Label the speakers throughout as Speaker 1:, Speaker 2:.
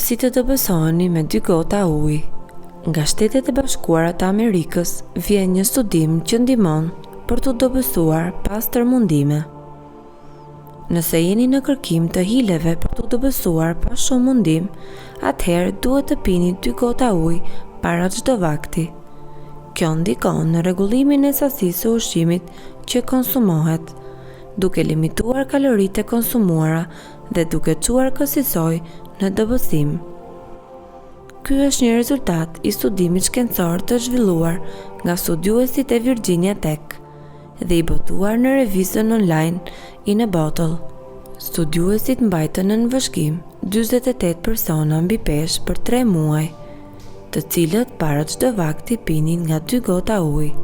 Speaker 1: Si të dobësoheni me dy gota ujë? Nga Shtetet e Bashkuara të Amerikës vjen një studim që ndihmon për t'u dobësuar pa stërmundime. Nëse jeni në kërkim të hileve për t'u dobësuar pa shumë mundim, atëherë duhet të pini dy gota ujë para çdo vakti. Kjo ndikon në rregullimin e sasisë së ushqimit që konsumohet, duke limituar kaloritë e konsumuara dhe duke çuar kësisoj në dobësim. Ky është një rezultat i studimit shkencor të zhvilluar nga studiuesit e Virginia Tech dhe i botuar në revistën online In a Bottle. Studiuesit mbajtën nën vëzhgim 48 persona mbi peshë për tre muaj, të cilët para çdo vakti pinin nga dy gota ujë.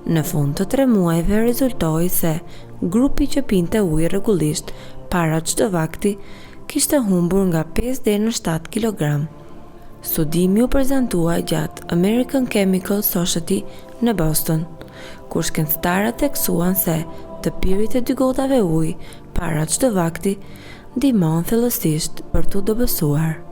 Speaker 1: Në fund të tre muajve rezultoi se grupi që pinte ujë rregullisht para çdo vakti kishte humbur nga 5 deri në 7 kilogram. Studimi u prezantua gjatë American Chemical Society në Boston, ku shkencëtarët theksuan se të pirit e dy gotave ujë para çdo vakti ndihmon thellësisht për t'u dobësuar.